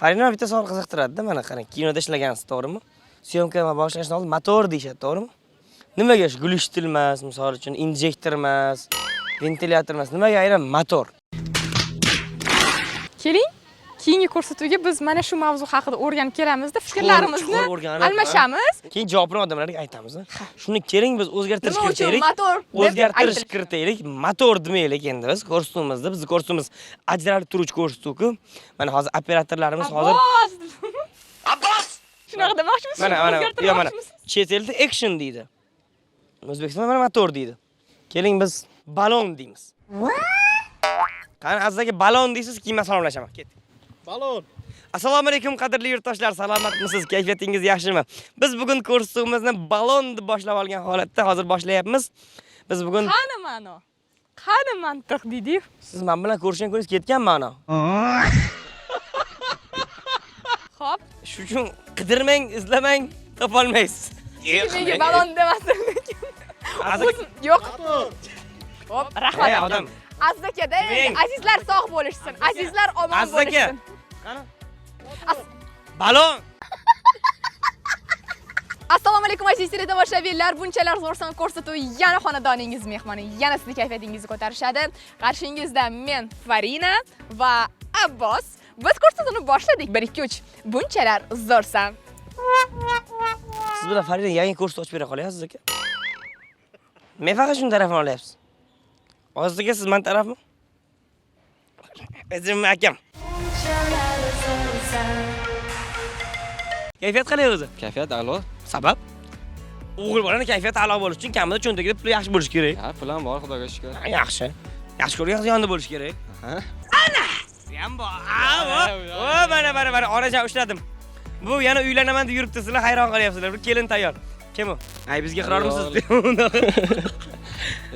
Farina, bitta savol qiziqtiradi-da, mana qarang, kinoda ishlagansiz, to'g'rimi? Съёмка boshlashdan oldin motor deyishadi, to'g'rimi? Nimaga shu глушитель emas, misol uchun injektor emas, ventilyator emas, nimaga aynan motor? Keling, keyingi ko'rsatuvga biz mana shu mavzu haqida o'rganib kelamizda, fikrlarimizni Chuqur o'rganib, almashamiz. Keyin javobini odamlarga aytamiz. Shuni keling, biz o'zgartirish Nima uchun kiritaylik. motor deb O'zgartirish aytiladi? kiritaylik, motor demaylik endi biz ko'rsatuvimizda, bizni ko'rsatuvimiz ajralib turuvchi ko'rsatuv-ku. Mana hozir operatorlarimiz hozir Abbos! Abbos! Shunaqa demoqchimisiz? Mana mana yo mana O'zgartirmoqchimisiz? Chet elda action deydi. O'zbekistonda mana motor deydi. Keling, biz balon deymiz. Qani, Aziz aka, balon deysiz, keyin men salomlashaman. Ketdik. Balon. Assalomu alaykum, qadrli yurtdoshlar, salomatmisiz? Kayfiyatingiz yaxshimi? Biz bugun ko'rsatuvimizni balon deb boshlab olgan holatda hozir boshlayapmiz. Biz bugun Qani ma'no? Qani mantiq deydi. Siz men bilan ko'rishgan kuningiz ketgan ma'no. Xo'p, Shu uchun qidirmang, izlamang, topolmaysiz. nega balon demasin lekin? O'zim yo'q. Xo'p, rahmat. Ey, odam. Aziz akada endi Demang. Azizlar sog' bo'lishsin. Azizlar omon Aziz aka. bo'lishsin. Qani? As- Balon. Assalomu alaykum, aziz teletomoshabinlar. Bunchalar zo'rsan ko'rsatuvi yana xonadoningiz mehmoni, yana sizni kayfiyatingizni ko'tarishadi. Qarshingizda men, Farina va Abbos. Biz ko'rsatuvni boshladik. 1 2 3. Bunchalar zo'rsan. Siz bilan Farida yangi ko'rsatuv ochib bera qolyapsiz, aka. Men faqat shuni tarafini olyapsiz. Aziz aka, siz man tarafmi? O'zim akam. Kayfiyat qalay o'zi? Kayfiyat a'lo. Sabab? O'g'il bolani kayfiyati a'lo bo'lishi uchun kamida cho'ntagida puli yaxshi bo'lishi kerak. Ha, pul ham bor, Xudoga shukur. Ha, yaxshi. Yaxshi ko'rgan qiz yonida bo'lishi kerak. Ha. Ana! Ham bor. O, mana mana mana onajon ushladim. Bu yana uylanaman deb yuribdi, sizlar hayron qolyapsizlar. Bu kelin tayyor. Kim u? Ay, bizga iqrormisiz?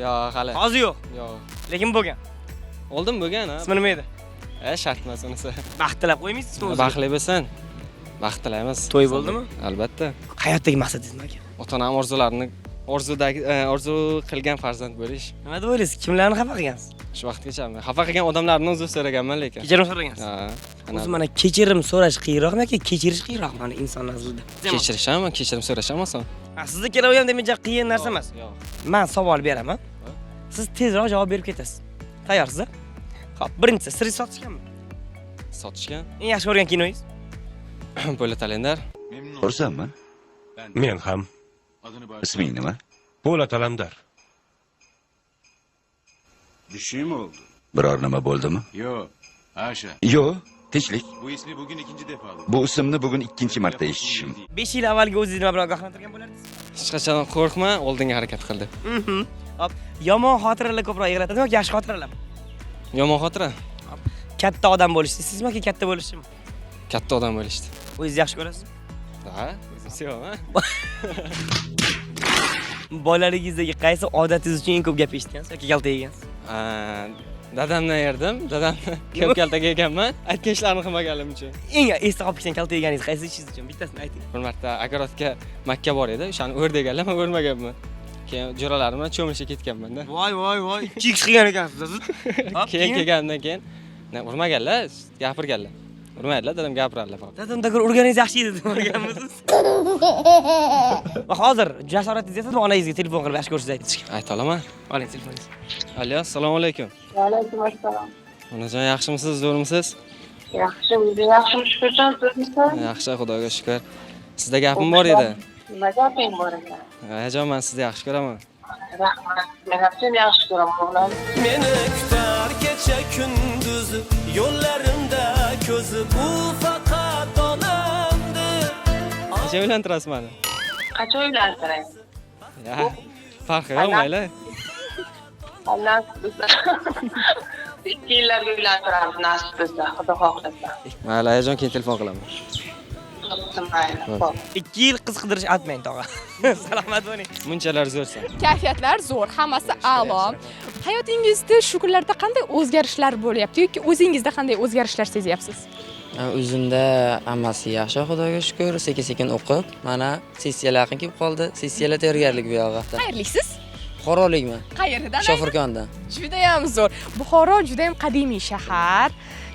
Yo'q, hali. Hozir yo'q, Yo'q. lekin bo'lgan. Oldin bo'lgan, ha. Ismi nima edi? E, shart emas unisi. Baxt tilab qo'ymaysizmi o'ziga? Baxtli bo'lsin. Baxt tilaymiz. To'y bo'ldimi? Albatta. Hayotdagi maqsadingiz nima aka? Ota-onam orzularini orzudagi orzu qilgan farzand bo'lish. Nima deb o'ylaysiz? Kimlarni xafa qilgansiz? Shu vaqtgacha xafa qilgan odamlarni uzr so'raganman lekin. Kechirim so'ragansiz. Ha. O'zi mana kechirim so'rash qiyinroqmi yoki kechirish qiyinroqmi mana inson nazarida? Kechirish ham, kechirim so'rash ham oson. Ha, sizni ikalovi ham demak qiyin narsa emas. Yo'q. Men savol beraman. Siz tezroq javob berib ketasiz. Tayyorsiz? Xo'p, birinchisi, siringiz sotishganmi? Sotishgan. Eng yaxshi ko'rgan kinoyingiz? Po'lat Alemdar. Xursandman. Men ham. Isming nima? Po'lat Alamdar. Bir şey mi oldu? Biror nima bo'ldimi? Yok. Haşa. Yo'q, tinchlik. Bu ismi bugün ikinci defa aldım. Bu ismni bugun ikkinchi marta eshitishim. 5 yil avvalgi o'zingizni nima bilan ogohlantirgan bo'lardingiz? Hech qachon qo'rqma, oldinga harakat qil deb. Hop, yomon xotiralar ko'proq yig'latadimi yoki yaxshi xotiralarmi? Yomon xotira. Katta odam bo'lishni sizmi yoki katta bo'lishimi? Katta odam bo'lishdi. O'zingizni yaxshi ko'rasizmi? Ha, o'zim sevaman. Bolaligingizdagi qaysi odatingiz uchun eng ko'p gap eshitgansiz yoki kaltak yegansiz? Dadamdan yerdim. Dadamni ko'p kaltak yeganman. Aytgan ishlarini qilmaganlim uchun. Eng esda qolib ketgan kaltak yeganingiz qaysi ishingiz uchun? Bittasini ayting. Bir marta огород ga makka bor edi. O'shani o'r deganlar, men o'rmaganman. Keyin jo'ralarim bilan cho'milishga ketganman-da. Voy voy voy. 2x qilgan ekansiz siz. Hop, Keyin kelganimdan keyin urmaganlar, gapirganlar. Urmaydilar, dadam gapiradilar faqat. Dadamda ko'ra urganingiz yaxshi edi deb o'rganmisiz? Va hozir jasoratingiz yetadimi onangizga telefon qilib yaxshi ko'rishingizni aytishga? Ayta olaman. Oling telefoningizni. Alo, assalomu alaykum. Va alaykum assalom. Onajon, yaxshimisiz, zo'rmisiz? Yaxshi, o'zi yaxshimi, Shukurjon, zo'rmisiz? Yaxshi, Xudoga shukr. Sizda gapim bor edi. Nima gaping bor ekan? Ayajon, men sizni yaxshi ko'raman. Rahmat. Men ham seni yaxshi ko'raman, o'g'lim. Meni kutar kecha kunduz yo'llarimda ko'zi bu faqat onamdi. Qachon uylantirasiz meni? Qachon uylantiray? Ya, farqi yo'q, mayli. Nasib bo'lsa. 2 yillarga uylantiramiz, nasib bo'lsa, Xudo xohlasa. Mayli, ayajon, keyin telefon qilaman. Mayli, xo'p. 2 yil qiz qidirish atmang, tog'a. Salomat bo'ling. Munchalar zo'rsan. Kayfiyatlar zo'r, hammasi a'lo. Hayotingizda shu kunlarda qanday o'zgarishlar bo'lyapti yoki o'zingizda qanday o'zgarishlar sezyapsiz? O'zimda hammasi yaxshi, Xudoga shukur. Sekin-sekin o'qib, mana sessiyalar yaqin kelib qoldi. Sessiyalar tayyorgarlik bu yog'i. Qayerliksiz? Buxorolikmi? Qayerdan? Shofirkondan. Juda ham zo'r. Buxoro juda ham qadimiy shahar.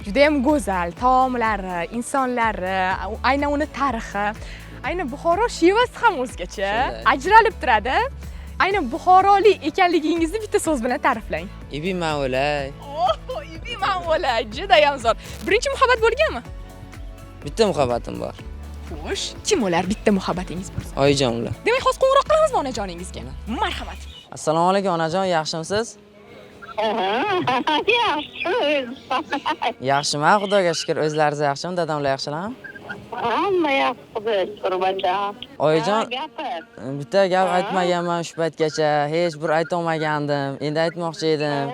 Juda ham go'zal, taomlari, insonlari, aynan uni tarixi, aynan Buxoro shevasi ham o'zgacha, ajralib turadi. Aynan buxorolik ekanligingizni bitta so'z bilan ta'riflang. Ibiyman o'lay. Oh, ibiyman o'lay, juda ham zo'r. Birinchi muhabbat bo'lganmi? Bitta muhabbatim bor. Xo'sh, kim ular bitta muhabbatingiz bo'lsa? Oyijon ular. Demak, hozir qo'ng'iroq qilamizmi onajoningizga? Marhamat. Assalomu alaykum onajon, yaxshimisiz? Yaxshi. Yaxshiman, Xudoga shukr. O'zlaringiz yaxshimi? Dadamlar yaxshilarmi? Hamma yaxshi, Xudoga shukr, bacham. Oyijon, Gapir. Bitta gap aytmaganman shu paytgacha, hech bir aytolmagandim. Endi aytmoqchi edim.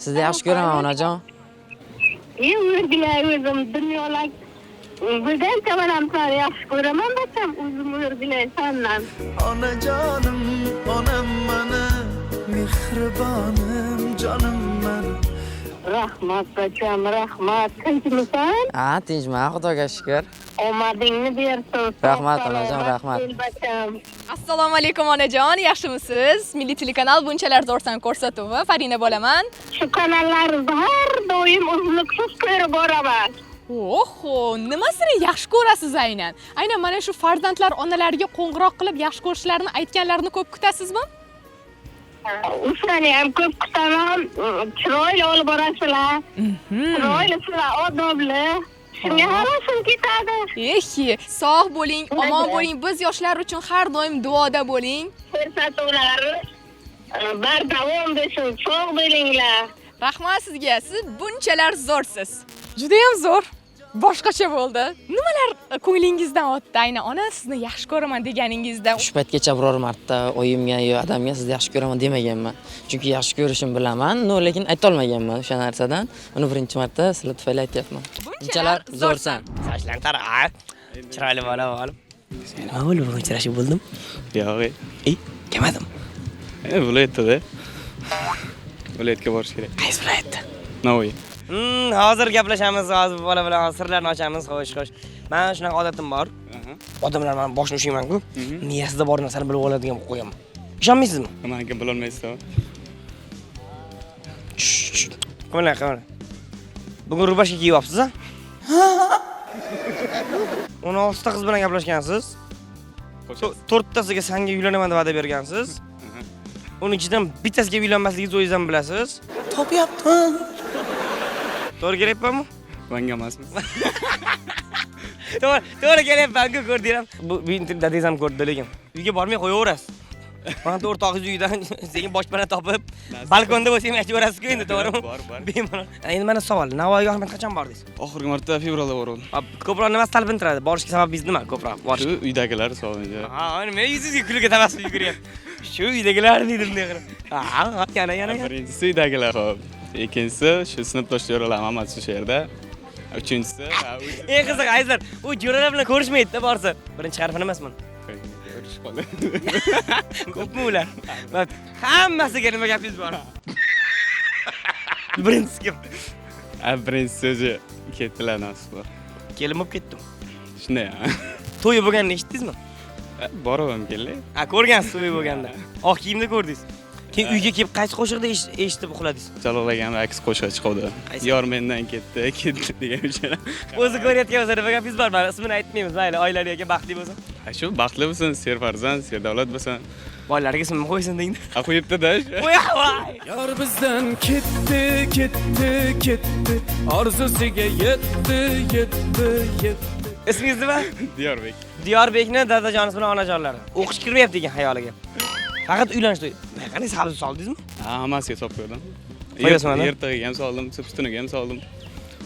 Sizni yaxshi ko'raman, onajon. O'rgilay o'zim dunyolar birdan ham seni yaxshi ko'raman, bacham, o'zim o'rgilay sandan. Onajonim, onam mani, mehribonim, jonim mani. Rahmat, bacham, rahmat. Tinchmisan? Ha, tinchman, Xudoga shukr. Omadingni bersin. Rahmat, onajon, rahmat. Bacham. Assalomu alaykum onajon, yaxshimisiz? Milliy telekanal Bunchalar zo'rsan ko'rsatuvi, Farina bo'laman. Shu kanallarni har doim uzluksiz ko'rib boraman. Oho, nimasini yaxshi ko'rasiz aynan? Aynan mana shu farzandlar onalariga qo'ng'iroq qilib yaxshi ko'rishlarini aytganlarini ko'p kutasizmi? O'shani ham ko'p kutaman. Chiroyli olib borasizlar. Chiroylisizlar, odobli. Shunga havasim ketadi. Ehi, sog' bo'ling, omon bo'ling. Biz yoshlar uchun har doim duoda bo'ling. Ko'rsatuvlar bardavom bo'lsin, sog' bo'linglar. Rahmat sizga. Siz bunchalar zo'rsiz. Juda ham zo'r. Boshqacha bo'ldi. Nimalar ko'nglingizdan o'tdi aynan ona sizni yaxshi ko'raman deganingizda? Shu paytgacha biror marta oyimga yo adamga sizni yaxshi ko'raman demaganman. Chunki yaxshi ko'rishim bilaman, no, lekin aytolmaganman o'sha narsadan. Uni birinchi marta sizlar tufayli aytyapman. Bunchalar zo'rsan. Sochlarni tara. Chiroyli bola o'g'lim. Nima bo'ldi, bugun uchrashib bo'ldim? Yo'q. Ey, kelmadim. Viloyatda-da. Viloyatga borish kerak. Qaysi viloyatda? Navoiy. Hozir gaplashamiz, hozir bola bilan sirlarni ochamiz. Xo'sh, xo'sh. Men shunaqa odatim bor. Odamlar meni boshini ushlayman-ku, miyasida bor narsani bilib oladigan bo'lib qo'yaman. Ishonmaysizmi? Nimani bilolmaysiz? Qilmang, qilmang. Bugun rubashka kiyib olibsiz, a? 16 ta qiz bilan gaplashgansiz. 4 tasiga sanga uylanaman deb va'da bergansiz. Uning ichidan bittasiga uylanmasligingizni o'zingiz ham bilasiz. Topyapman. To'g'ri kelyapmanmi? Manga emasmi? To'g'ri, to'g'ri kelyapman-ku, ko'rdinglar. Bu dadangiz ham ko'rdi lekin. Uyga bormay qo'yaverasiz. Mana o'rtog'ingiz uyidan sekin boshpana topib, balkonda bo'lsa ham aytaverasiz-ku endi, to'g'rimi? Bor, bor. Bemalol. Endi mana savol, Navoiyga Ahmed qachon bordingiz? Oxirgi marta fevralda bordim. Ko'proq nima talpintiradi? Borishga sababingiz nima ko'proq borishga? Shu uydagilar savol. Ha, nima yuzingizga kulgi tabassum yuguryapti. Shu uydagilar dedim bunday qilib. Ha, yana, yana. Birinchisi uydagilar, xo'p. Ikkinchisi shu sinfdosh jo'ralarim hammasi shu yerda. Uchinchisi, Eng qizig'i azizlar, u jo'ralar bilan ko'rishmaydi-da borsa. Birinchi harfi emasmi? Ko'rishib qoldi. Ko'pmi ular? Hammasiga nima gapingiz bor? Birinchisi kim? Birinchisi o'zi ketdilar nasib bor. Kelin bo'lib ketdim. Shunday. To'yi bo'lganini eshitdingizmi? Borib ham keldik. Ha, ko'rgansiz to'yi bo'lganda. Oq kiyimda ko'rdingiz. Keyin uyga kelib qaysi qo'shiqda eshitib uxladingiz? Jalol akam aks qo'shiq chiqdi. Yor mendan ketdi, ketdi degan o'sha. O'zi ko'rayotgan bo'lsa nima gapingiz bor? Mana ismini aytmaymiz, mayli, oilali aka baxtli bo'lsin. Ha, shu baxtli bo'lsin, serfarzand, serdavlat bo'lsin. Bolalarga ismini qo'ysin dengda. Ha, qo'yibdi-da. Qo'ya, voy. Yor bizdan ketdi, ketdi, ketdi. Orzusiga yetdi, yetdi, yetdi. Ismingiz nima? Diyorbek. Diyorbekni dadajonisi bilan onajonlari. O'qish kirmayapti ekan xayoliga. Faqat uylanish to'y. Qanday sabzi soldingizmi? Ha, hammasiga solib ko'rdim. Qo'yasizmi? Yertig'iga ham soldim, sutuniga ham soldim.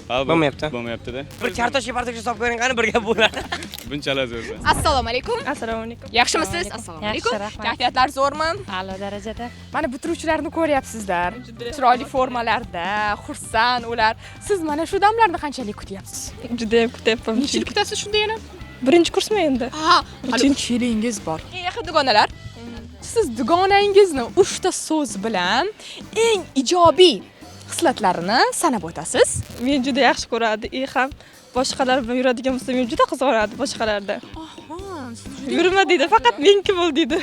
Ha, Bo'lmayapti. Bo'lmayapti-da. Bir kartoshka partoshka solib ko'ring, qani bir gap bo'ladi. Bunchalar zo'rsan. Assalomu alaykum. Assalomu alaykum. Yaxshimisiz? Assalomu alaykum. Yaxshi, rahmat. Kayfiyatlar zo'rmi? A'lo darajada. Mana bitiruvchilarni ko'ryapsizlar. Chiroyli formalarda, xursand ular. Siz mana shu damlarni qanchalik kutyapsiz? Juda ham kutyapman. Necha yil kutasiz shunda yana? Birinchi kursmi endi? Ha, hali 3 yilingiz bor. Eng yaqin dugonalar. Siz dugonangizni 3 ta so'z bilan eng ijobiy xislatlarini sanab o'tasiz. Men juda yaxshi ko'radi, i ham boshqalar bilan yuradigan bo'lsa, men juda qizg'onadi boshqalarda. Aha. Onajon, siz juda Yurma deydi, faqat meniki bo'l deydi.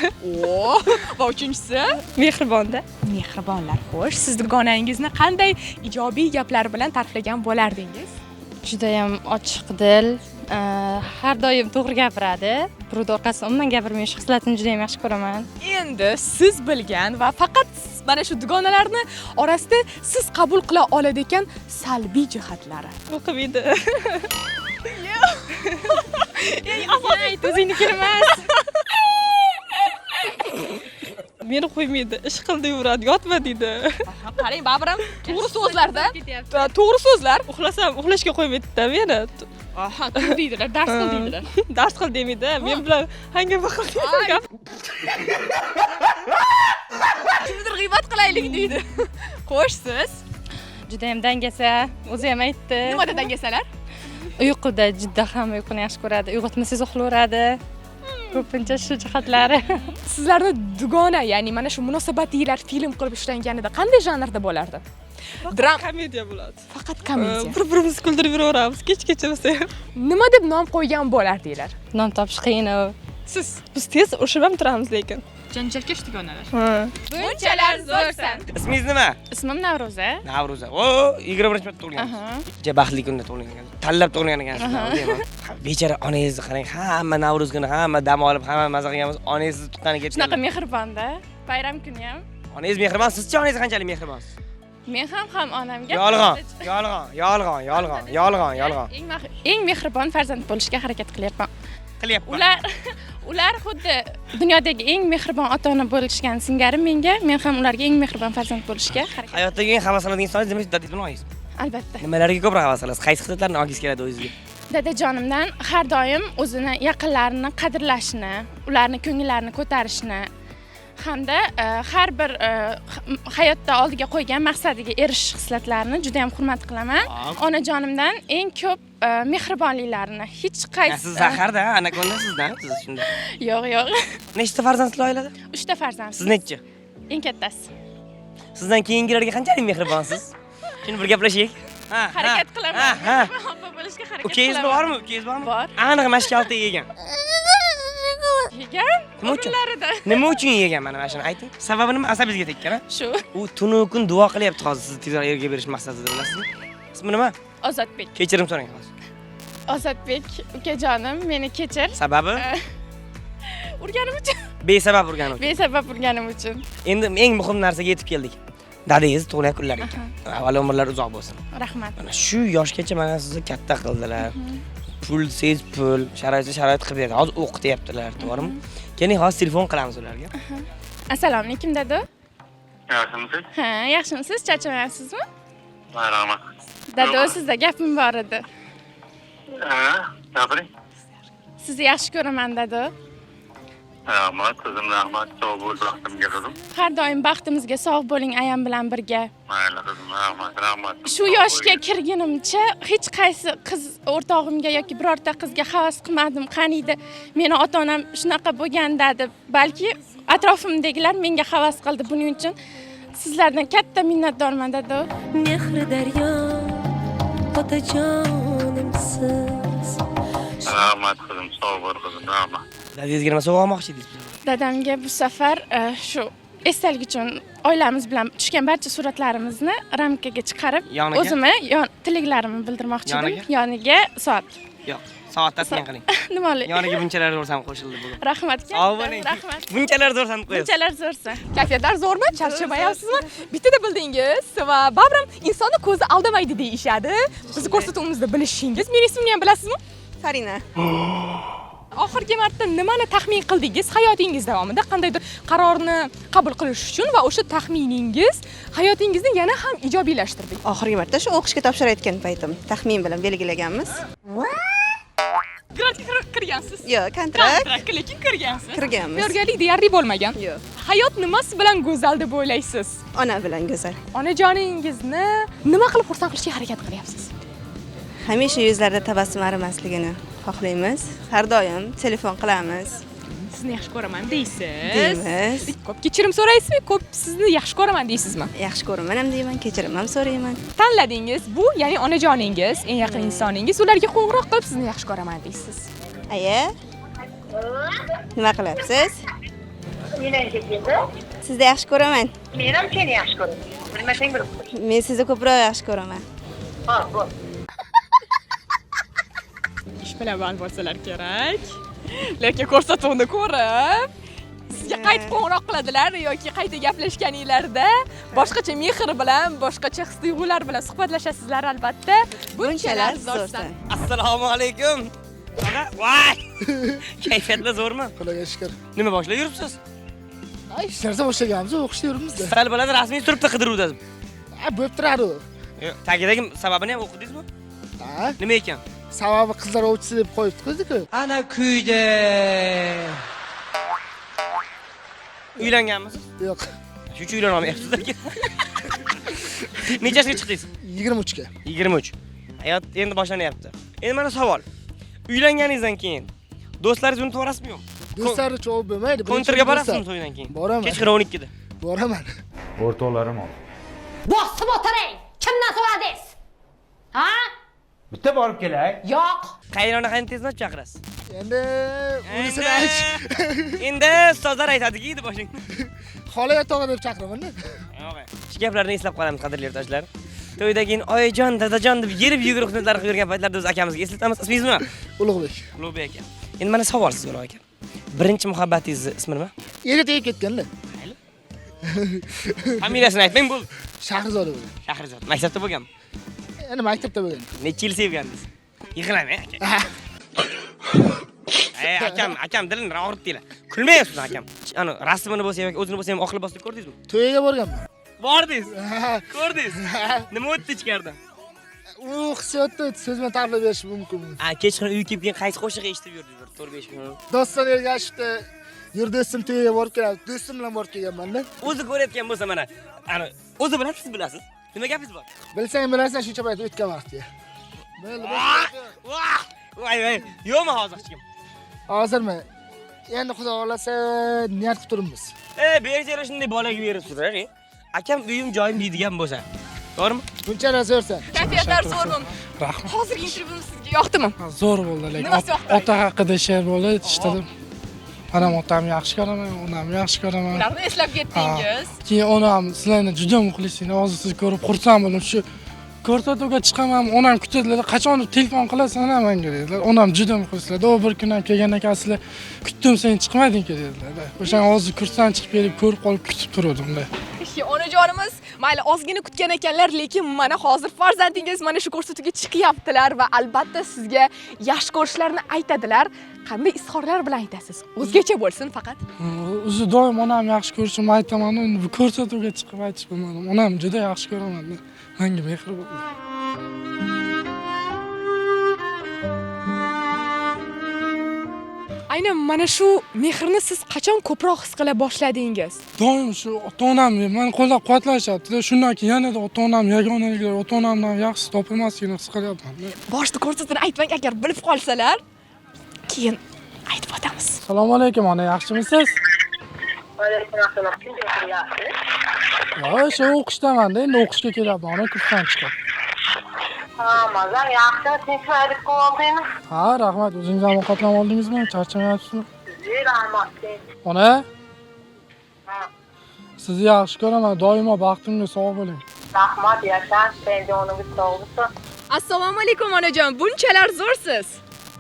O, va uchinchisi? Mehribonda. Mehribonlar. Xo'sh, siz dugonangizni qanday ijobiy gaplar bilan ta'riflagan bo'lardingiz? Judayam ochiq dil, har doim to'g'ri gapiradi. Birovni orqasidan umuman gapirmaydi. Shu xislatini judayam yaxshi ko'raman. Endi siz bilgan va faqat mana shu dugonalarni orasida siz qabul qila oladigan salbiy jihatlari. O'qimaydi. Eng asosiy o'zingniki emas. Meni qo'ymaydi, ish qil deyaveradi, yotma deydi. Qarang, baribir ham to'g'ri so'zlarda, to'g'ri so'zlar. Uxlasam, uxlashga qo'ymaydi-da meni. Aha, tur deydilar, dars qil deydilar. Dars qil demaydi, men bilan hangama qil deydi. Kimnidir g'iybat qilaylik deydi. Xo'sh, siz? Juda ham dangasa, o'zi ham aytdi. Nimada dangasalar? Uyquda juda ham uyquni yaxshi ko'radi. Uyg'otmasangiz uxlayveradi. Ko'pincha shu jihatlari. Sizlarni dugona, ya'ni mana shu munosabatinglar film qilib ishlanganida qanday janrda bo'lardi? Dram, komediya bo'ladi. Faqat komediya. Bir-birimizni kuldirib yuraveramiz kechgacha bo'lsa ham. Nima deb nom qo'ygan bo'lardinglar? Nom topish qiyin u. Siz. Biz tez urishib ham turamiz lekin. Janjalkash dugonalar. Ha. Bunchalar zo'rsan. Ismingiz nima? Ismim Navro'za. Navro'za. O, 21 marta tug'ilgansiz. Juda baxtli kunda tug'ilgan ekansiz. Tanlab tug'ilgan ekansiz. Bechora onangizni qarang, hamma Navro'z kuni hamma dam olib, hamma maza qilganmiz. Onangiz sizni tuqqani ketgan. Shunaqa mehribonda, bayram kuni ham. Onangiz mehribon, sizchi onangiz qanchalik mehribonsiz? Men ham onamga. Yolg'on, yolg'on, yolg'on, yolg'on, yolg'on, yolg'on. Eng mehribon farzand bo'lishga harakat qilyapman. Qilyapman. Ular xuddi dunyodagi eng mehribon ota-ona bo'lishgan singari menga, men ham ularga eng mehribon farzand bo'lishga harakat. Hayotdagi eng havas qiladigan insonlar demak dadangiz bilan oyingiz. Albatta. Nimalarga ko'proq havas qilasiz? Qaysi xislatlarni olgingiz keladi o'zingizga? Dadajonimdan har doim o'zini yaqinlarini qadrlashni, ularni ko'ngillarini ko'tarishni hamda har bir hayotda oldiga qo'ygan maqsadiga erishish xislatlarini juda ham hurmat qilaman. Onajonimdan eng ko'p mehribonliklarini hech qaysi Siz zaharda, anakonda sizdan, siz shunda. Yo'q, yo'q. Nechta farzandsizlar oilada? 3 ta farzand. Siz nechi? Eng kattasi. Sizdan keyingilarga qanchalik mehribonsiz? Shuni bir gaplashaylik. Ha, harakat qilaman. Ha. Mehribon bo'lishga harakat Ukangiz qilaman. bormi? Ukangiz bormi? Bor. Aniq mashkalta yegan. Yegan? Nima uchun? O'rinlarida. Nima uchun yegan mana shuni ayting. Sababi nima? Asabingizga tekkan, ha? Shu. U tunu kun duo qilyapti hozir sizni tezroq erga berish maqsadida, bilasizmi? Ismi nima? Ozodbek. Kechirim so'rang hozir. Ozodbek ukajonim, meni kechir. Sababi? Urganim uchun. Besabab urganim uchun. Besabab urganim uchun. Endi eng muhim narsaga yetib keldik. Dadangiz tug'ilgan kunlari ekan. Avval umrlar uzoq bo'lsin. Rahmat. Mana shu yoshgacha mana sizni katta qildilar. Pul siz pul, sharoitli sharoit qilib berdi. Hozir o'qityaptilar, to'g'rimi? Keling, hozir telefon qilamiz ularga. Assalomu alaykum dada. Yaxshimisiz? Ha, yaxshimisiz? Charchamayapsizmi? Rahmat. Dada, sizda gapim bor edi. Ha, gapiring. Sizni yaxshi ko'raman, dada. Rahmat, qizim, rahmat. Sog' bo'l, baxtimga qizim. Har doim baxtimizga sog' bo'ling ayam bilan birga. Mayli qizim, rahmat, rahmat. Shu yoshga kirgunimcha hech qaysi qiz o'rtog'imga yoki birorta qizga havas qilmadim. Qaniydi meni ota-onam shunaqa bo'lganda deb, balki atrofimdagilar menga havas qildi. Buning uchun sizlardan katta minnatdorman, dada. Mehri daryo, otajonimsiz. Rahmat qizim, sog' bo'l qizim, rahmat. Dadangizga nima sovg'a olmoqchi edingiz? Dadamga bu safar shu esdalik uchun oilamiz bilan tushgan barcha suratlarimizni ramkaga chiqarib, Yoniga? o'zimni tilaklarimni bildirmoqchi edim. Yoniga? Yoniga soat. Yo'q, soat tasmin qiling. Nima olay? Yoniga bunchalar zo'rsan qo'shildi bugun. Rahmat. Sog' bo'ling. Rahmat. Bunchalar zo'rsan qo'yasiz. Bunchalar zo'rsan. Kayfiyatlar zo'rmi? Charchamayapsizmi? Bittada bildingiz va baribir insonni ko'zi aldamaydi deyishadi. Bizni ko'rsatuvimizda bilishingiz. Meni ismimni ham bilasizmi? Farina. Oxirgi marta nimani taxmin qildingiz hayotingiz davomida qandaydir qarorni qabul qilish uchun va o'sha taxminingiz hayotingizni yana ham ijobiylashtirdi? Oxirgi marta shu o'qishga topshirayotgan paytim taxmin bilan belgilaganmiz. Grantga kirgansiz? Yo'q, kontrakt. Kontraktga lekin kirgansiz. Kirganmiz. Tayyorgarlik deyarli bo'lmagan. Yo'q. Hayot nimasi bilan go'zal deb o'ylaysiz? Ona bilan go'zal. Onajoningizni nima qilib xursand qilishga harakat qilyapsiz? Hamisha yuzlarida tabassum arimasligini xohlaymiz. Har doim telefon qilamiz. Sizni yaxshi ko'raman deysiz. Deymiz. Ko'p kechirim so'raysizmi, ko'p sizni yaxshi ko'raman deysizmi? Yaxshi ko'raman ham deyman, kechirim ham so'rayman. Tanladingiz, bu ya'ni onajoningiz, eng yaqin insoningiz, ularga qo'ng'iroq qilib sizni yaxshi ko'raman deysiz. Aya, Nima qilyapsiz? Sizni yaxshi ko'raman. Men ham seni yaxshi ko'raman. Bilmasang bilib qo'y. Men sizni ko'proq yaxshi ko'raman. Ha, bo'l. Ish bilan band bo'lsalar kerak. Lekin ko'rsatuvni ko'rib, sizga qaytib qo'ng'iroq qiladilar yoki qayta gaplashganinglarda boshqacha mehr bilan, boshqacha his-tuyg'ular bilan suhbatlashasizlar albatta. Bunchalar zo'rsan. Assalomu alaykum. Tog'a, voy! Kayfiyatlar zo'rmi? Xudoga shukr. Nima boshlab yuribsiz? Ay, hech narsa boshlaganmiz, o'qishda yuribmiz. Sal bo'ladi, rasmiy turibdi qidiruvda. Ha, bo'lib turadi u. Tagidagi sababini ham o'qidingizmi? Ha? Nima ekan? Sababi qizlar ovchisi deb qo'yibdi-ku. Ana kuydi. Uylanganmisiz? Yo'q. Shu uchun uylana olmayapsiz aka. Necha yoshga chiqdingiz? 23 ga. 23. Hayot endi boshlanyapti. Endi mana savol. Uylanganingizdan keyin do'stlaringiz unutib yuborasizmi yo'qmi? Do'stlarni cho'g'ib bo'lmaydi. Kontrga borasizmi to'ydan keyin? Boraman. Kechqurun 12 da. Boraman. O'rtoqlarim oldi. Bosib o'tiring. Kimdan so'radingiz? Ha? Bitta borib kelay. Yo'q. Qaynona qaynotangizdan chaqirasiz. Endi unisini ayt. Endi ustozlar aytadiki, deb boshing. Xola yotog'i deb chaqiraman-da. Yo'q. Shu gaplarni eslab qolamiz qadrli yurtdoshlar. To'yda keyin oyijon, dadajon deb yerib yugurib xizmatlar qilib yurgan paytlarda biz akamizga eslatamiz. Ismingiz nima? Ulug'bek. Ulug'bek aka. Endi mana savol sizga Ulug' aka. Birinchi muhabbatingizni ismi nima? Erga tegib ketganda. Familiyasini aytmang, bo'ldi. Shahrizoda bo'lgan. Shahrizoda. Maktabda bo'lganmi? Endi maktabda bo'lgan. Necha yil sevgandingiz? Yig'lamang aka. Ey akam, akam dilini og'ritdinglar. Kulmayapsiz akam. Ana rasmini bo'lsa yoki o'zini bo'lsa ham oq libosda ko'rdingizmi? To'yga borganman. Bordingiz? Ko'rdingiz? Nima o'tdi ichkaridan? U hissiyotni so'z bilan ta'riflab berish mumkin. A, kechqurun uyga kelib keyin qaysi qo'shiq eshitib yurdingiz bir 4-5 kun? Doston Ergashevni yur do'stim to'yga borib keladi. Do'stim bilan borib kelganman-da. O'zi ko'rayotgan bo'lsa mana, ana o'zi biladi, siz bilasiz. Nima gapingiz bor? Bilsang bilasan shuncha payt o'tgan vaqtga. Bo'ldi, bo'ldi. Voh! Voy voy, yo'qmi hozir hech kim? Hozirmi? Endi Xudo xolasa niyat qilib turibmiz. Berjara shunday bolaga berib turar, Akam uyim joyim deydigan bo'lsa. To'g'rimi? Bunchalar zo'rsan. Kayfiyatlar zo'rmi? Rahmat. Hozirgi intervyumiz sizga yoqdimi? Zo'r bo'ldi lekin. Nimasi yoqdi? Ota haqida she'r bo'ldi, eshitdim. Manam otamni yaxshi ko'raman, onamni yaxshi ko'raman. Ularni eslab ketdingiz. Keyin onam sizlarni juda muxlisinglar, hozir sizni ko'rib xursand bo'ldim. Shu ko'rsatuvga chiqaman, onam kutadilar, qachon telefon qilasan menga dedilar. Onam juda muxlislar. O bir kun ham kelgan ekan sizlar kutdim, sen chiqmading-ku dedilar. O'shan hozir kursdan chiqib kelib ko'rib qolib kutib turdim-da. Onajonimiz mayli ozgina kutgan ekanlar, lekin mana hozir farzandingiz mana shu ko'rsatuvga chiqyaptilar va albatta sizga yaxshi ko'rishlarini aytadilar. Qanday izhorlar bilan aytasiz? O'zgacha bo'lsin faqat. O'zi doim onam yaxshi ko'rishimni aytaman, endi bu ko'rsatuvga chiqib aytish bilmadim. Onam juda yaxshi ko'raman. Menga mehr bo'ldi. Aynan mana shu mehrni siz qachon ko'proq his qila boshladingiz? Doim shu ota-onam meni qo'llab-quvvatlashyapti. Shundan keyin yanada ota-onam yagonaliklar, ota-onamdan yaxshisi topilmasligini his qilyapman. Boshida ko'rsatuvni aytmang, agar bilib qolsalar, keyin aytib o'tamiz. Assalomu alaykum ona, yaxshimisiz? Alaykum assalom. Kim gapiryapsiz? Yo, shu o'qishdaman-da, endi o'qishga kelyapman, ona kursdan chiqib. Ha, mazam yaxshi, tinchlik qoldingmi? Ha, rahmat. O'zingiz ham ovqatlanib oldingizmi? Charchamayapsizmi? Rahmat. Ona? Ha. Sizni yaxshi ko'raman, doimo baxtimga sog' bo'ling. Rahmat, yashang, sen joningiz sog' bo'lsin. Assalomu alaykum onajon, bunchalar zo'rsiz.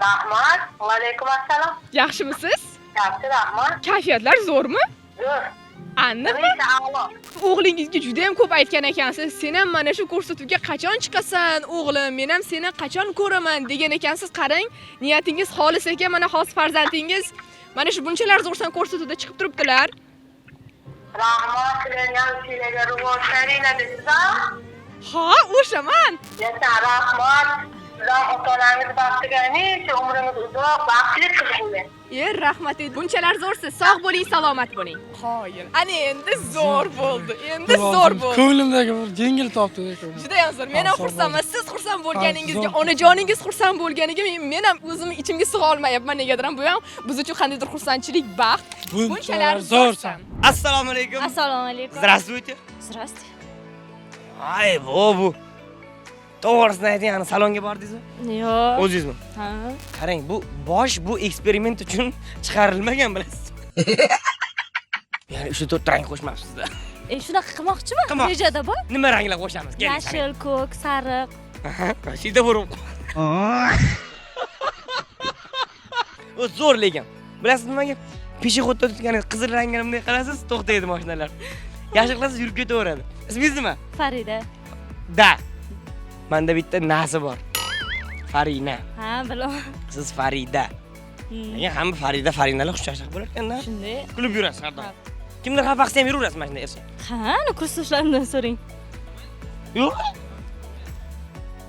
Rahmat. Va alaykum assalom. Yaxshimisiz? Yaxshi, rahmat. Kayfiyatlar zo'rmi? Zo'r. Aniqmi? O'g'lingizga juda ham ko'p aytgan ekansiz. Sen ham mana shu ko'rsatuvga qachon chiqasan, o'g'lim? Men ham seni qachon ko'raman degan ekansiz. Qarang, niyatingiz xolis ekan. Mana hozir farzandingiz mana shu bunchalar zo'rsan ko'rsatuvda chiqib turibdilar. Rahmat, sizlarga ham sizlarga rivoj beringlar desiz-a? Ha, o'shaman. Yasha, rahmat. Sizlar ota-onangiz baxtiga hamisha umringiz uzoq, baxtli qilib qo'ying. Rahmat. Bunchalar zo'rsiz. Sog' bo'ling, salomat bo'ling. Qoyil. Ana endi zo'r bo'ldi. Endi zo'r bo'ldi. Ko'nglimdagi bir yengil topdi. Juda ham zo'r. Men ham xursandman. Siz xursand bo'lganingizga, onajoningiz xursand bo'lganiga men ham o'zimni ichimga sig'a olmayapman. Negadir ham bu ham biz uchun qandaydir xursandchilik, baxt. Bunchalar zo'rsan. Assalomu alaykum. Assalomu alaykum. Здравствуйте. Здравствуйте. Ay, bu. To'g'risini ayting, ana salonga bordingizmi? Yo'q. O'zingizmi? Ha. Qarang, bu bosh bu eksperiment uchun chiqarilmagan, bilasiz. Ya'ni 3-4 rang qo'shmabsiz-da. Shunaqa qilmoqchiman. Rejada bor. Nima ranglar qo'shamiz? Keling. Yashil, ko'k, sariq. Svetofor. O zo'r lekin. Bilasiz nimaga? Peshexodda o'tgan qizil rangini bunday qilasiz, to'xtaydi mashinalar. Yashil qilasiz, yurib ketaveradi. Ismingiz nima? Farida. Da. Menda bitta nasi bor. Farina. Ha, bilaman. Siz Farida. Lekin hamma Farida, Farinalar xushchaqchaq bo'lar ekanda. Shunday. Kulib yurasiz har doim. Kimdir xafa qilsa ham yuraverasiz mana shunday ersa. Ha, ana kursdoshlarimdan so'rang. Yo'q.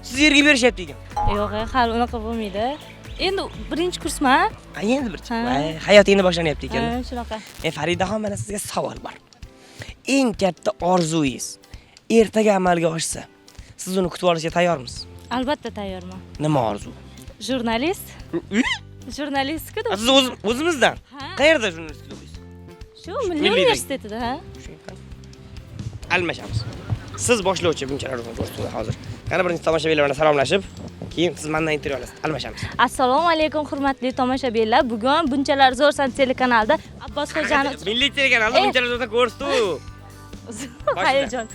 Siz yerga berishyapti ekan. Yo'q, hali unaqa bo'lmaydi. Endi birinchi kursman. Ha, endi birinchi. Hayot endi boshlanyapti ekan. Ha, shunaqa. Faridaxon, mana sizga savol bor. Eng katta orzungiz ertaga amalga oshsa, siz uni kutib olishga tayyormisiz? Albatta tayyorman. Nima orzu? Jurnalist. Jurnalistika. Siz o'zimizdan? Qayerda jurnalistika o'qiysiz? Shu Milliy universitetida, ha. Almashamiz. Siz boshlovchi bunchalar ko'rsatuvda hozir. Qani birinchi tomoshabinlar bilan salomlashib, keyin siz mendan intervyu olasiz. Almashamiz. Assalomu alaykum hurmatli tomoshabinlar. Bugun Bunchalar zo'rsan telekanalida Abbos Xo'jani Milliy telekanalda Bunchalar zo'rsan ko'rsatuv. Hayajon.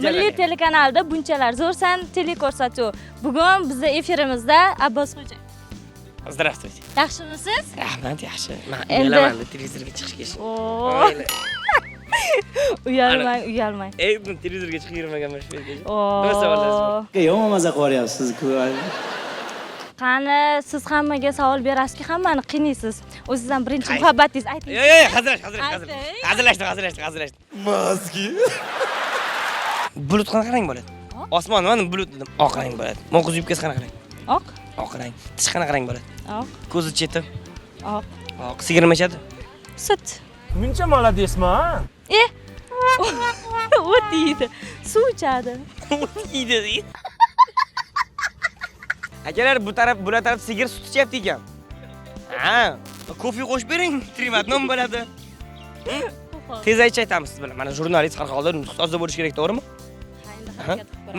Milliy telekanalda Bunchalar zo'rsan teleko'rsatuv. Bugun bizda efirimizda Abbos Xo'ja. Здравствуйте. Yaxshimisiz? Rahmat, yaxshi. Men uyalaman televizorga chiqishga. Uyalmang, uyalmang. Ey, televizorga chiqib yurmaganman shu yergacha. Nima savollarsiz? Yomon maza qilyapsiz-ku. Qani, siz hammaga savol berasizki, hammani qiynaysiz. O'zingizdan birinchi muhabbatingiz ayting. Yo'q, yo'q, hazillashdim, hazillashdim, hazillashdim. Maski. Bulut qanaqa rang bo'ladi? Osmon nima bulut dedim, oq rang bo'ladi. Mo'qiz yubkasi qanaqa rang? Oq. Oq rang. Tish qanaqa rang bo'ladi? Oq. Ko'zi cheti? Oq. Oq. Sigir nima ichadi? Sut. Muncha молодецmi? O't yeydi. Suv ichadi. O't yeydi deydi. Akalar, bu taraf, bular taraf sigir sut ichyapti ekan. Ha, kofe qo'shib bering, trimatnon bo'ladi. Tez aytib aytamiz siz bilan. Mana jurnalist har holda nutq toza bo'lish kerak, to'g'rimi?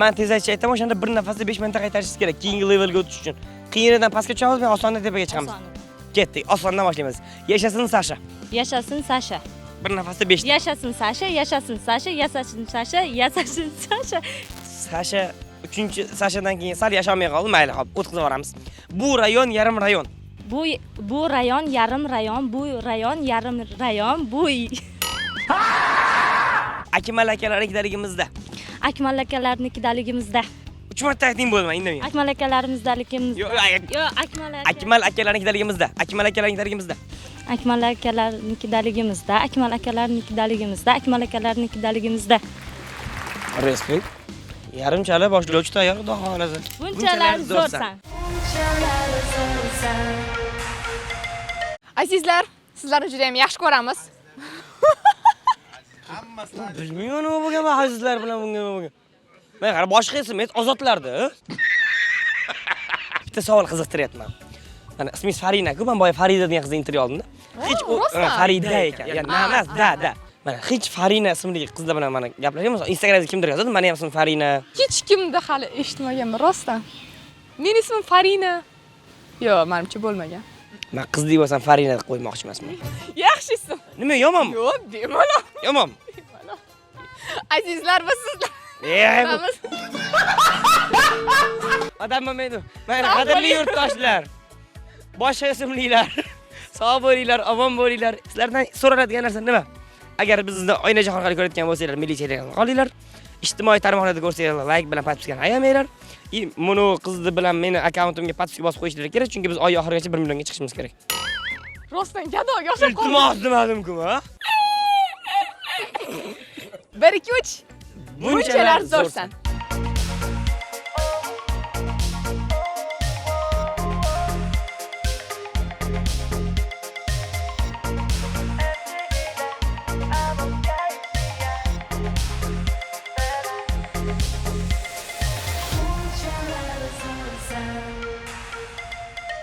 Men tez aytib aytaman, o'shanda bir nafasda 5 marta qaytarishingiz kerak, keyingi levelga o'tish uchun. Qiyinidan pastga tushamiz, men osondan tepaga chiqamiz. Ketdik, osondan boshlaymiz. Yashasin Sasha. Yashasin Sasha. Bir nafasda 5. Yashasin Sasha, yashasin Sasha, yashasin Sasha, yashasin Sasha. Sasha 3-chi Sashadan keyin sal yashamay qoldi, mayli, hop, o'tkazib yuboramiz. Bu rayon yarim rayon. Bu rayon yarim rayon, bu rayon yarim rayon, bu Akmal akalarnikidaligimizda. Akmal akalarnikidaligimizda. 3 marta ayting bo'lma, indamang. Akmal akalarimizdagimizda. Yo'q, yo'q, Akmal aka. Akmal akalarnikidaligimizda. Akmal akalarnikidaligimizda. Akmal akalarnikidaligimizda, Akmal akalarnikidaligimizda, Akmal akalarnikidaligimizda. Respekt. Yarim chala boshlovchi tayyor, xudo xolasa. Bunchalar zo'rsan. Azizlar, sizlarni juda ham yaxshi ko'ramiz. Bilmayman nima bo'lgan bu azizlar bilan bunga nima bo'lgan. Men qara boshqa ism Ozodlarda. Bitta savol qiziqtiryapman. Mana ismingiz Farina-ku, men boya Farida degan qizni intervyu oldimda. Hech Farida ekan. Ya'ni emas, da, da. Mana hech Farina ismli qizlar bilan mana gaplashganmiz. Instagramda kimdir yozadi, meni ham ismim Farina. Hech kimda hali eshitmaganman, rostdan. Meni ismim Farina. Yo'q, menimcha bo'lmagan. Men qizlik bo'lsam Farina deb qo'ymoqchi emasman. Yaxshi ism. Nima yomonmi? Yo'q, bemalol. Yomonmi? Bemalol. Azizlar, biz sizlar. Odam bo'lmaydi. Mana qadrli yurtdoshlar, boshqa ismlilar, sog' bo'linglar, omon bo'linglar. Sizlardan so'raladigan narsa nima? Agar bizni Oynajon orqali ko'rayotgan bo'lsanglar, milliy telekanalni qolinglar. Ijtimoiy tarmoqlarda ko'rsanglar, like bilan podpiskani ayamanglar. И buni qizni bilan meni akkauntimga podpiska bosib qo'yishlari kerak, chunki biz oy oxirigacha 1 millionga chiqishimiz kerak. Rostdan gadoga o'xshab qoldim. Iltimos demadim-ku, ha? 1 2 3. Bunchalar zo'rsan.